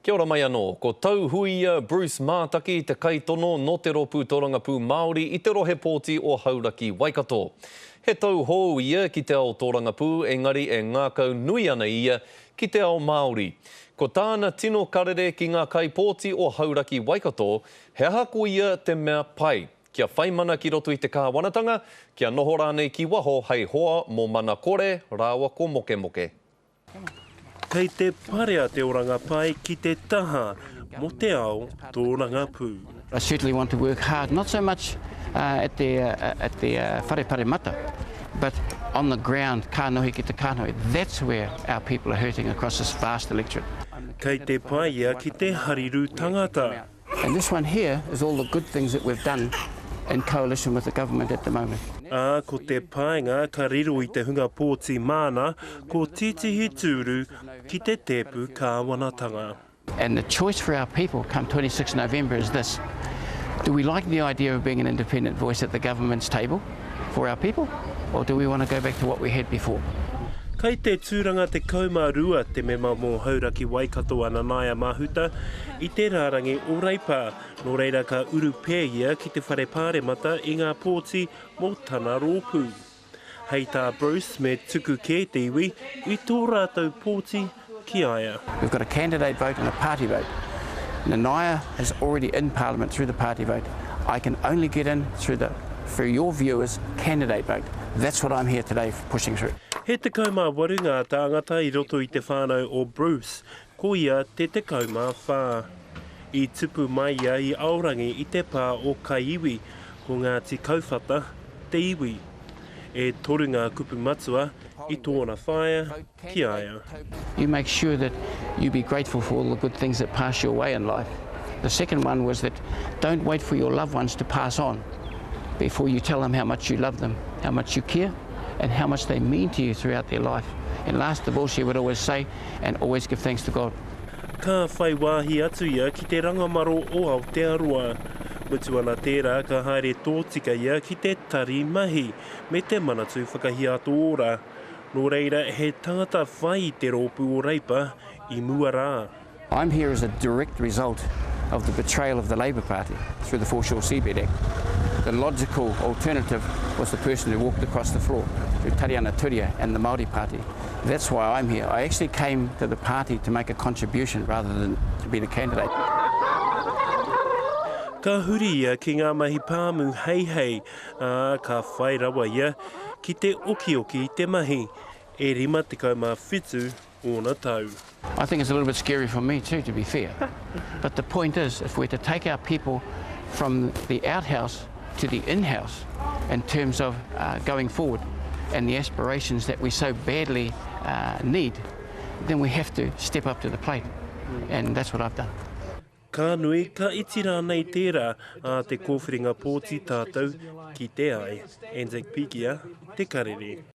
Kia ora mai anō. Ko Tauhuia Bruce Mātaki te kaitono nō te Rōpū Tōrangapū Māori i te rohe pōti o Hauraki Waikato. He tauhou ia ki te ao tōrangapū engari e ngākau nui ana ia ki te ao Māori. Ko tāna tino karere ki ngā kaipōti o Hauraki Waikato he aha ko ia te mea pai, kia whai mana ki roto i te kāwanatanga, kia noho rānei ki waho hei hoa mō Mana Kore rāua ko Mokemoke. Kei te parea te oranga pai ki te taha mo te ao tōrangapū. I certainly want to work hard, not so much at the at the whare paremata, but on the ground, kānohi ki te kānohi. That's where our people are hurting across this vast electorate. Kei te pai ia ki te harirū tangata. And this one here is all the good things that we've done in coalition with the government at the moment. Ā, ko te painga ka riro i te hunga pōti māna, ko tētehi tūru ki te tēpu kāwanatanga. And the choice for our people come 26 November is this, do we like the idea of being an independent voice at the government's table for our people, or do we want to go back to what we had before? Kei te tūranga 12 te mema mō Hauraki Waikato a Nanaia Mahuta i te rārangi o Reipa, nō reira ka urupē ia ki te Whare Pāremata i ngā pōti mō tana rōpū. Hei tā Bruce me tuku kē te iwi i tō rātou pōti ki a ia. We've got a candidate vote and a party vote. Nanaia is already in Parliament through the party vote. I can only get in through the through your viewers candidate vote. That's what I'm here today pushing through. He 18 ngā tāngata i roto i te whānau o Bruce, ko ia te 14. I tupu mai ia i Aorangi i te pā o Kaiiwi, ko Ngāti Kauwhata te iwi. E toru ngā kupu matua i tōna whaea ki a ia. You make sure that you be grateful for all the good things that pass your way in life. The second one was that don't wait for your loved ones to pass on before you tell them how much you love them, how much you care, and how much they mean to you throughout their life. And last of all, she would always say, and always give thanks to God. Ka whai wāhi atu ia ki te rangamaro o Aotearoa. Mutu ana tērā ka haere tōtika ia ki te Tari Mahi me te Manatū Whakahiato Ora. Nō reira, he tangata whai i te rōpū o Reipa i mua rā. I'm here as a direct result of the betrayal of the Labour Party through the Foreshore Seabed Act. The logical alternative was the person who walked across the floor, through Tariana Turia and the Māori Party. That's why I'm here. I actually came to the party to make a contribution rather than to be the candidate. Ka huri ia ki ngā mahi pāmu heihei, ā, ka whai rawa ia ki te okioki i te mahi. E 57 ōna tau. I think it's a little bit scary for me too, to be fair. But the point is, if we're to take our people from the outhouse to the in-house in terms of uh, going forward and the aspirations that we so badly uh, need, then we have to step up to the plate. And that's what I've done. Ka nui, ka iti rānei tērā ā te kōwhiringa pōti tātou ki te ai. Anzac Pikia, Te Karere.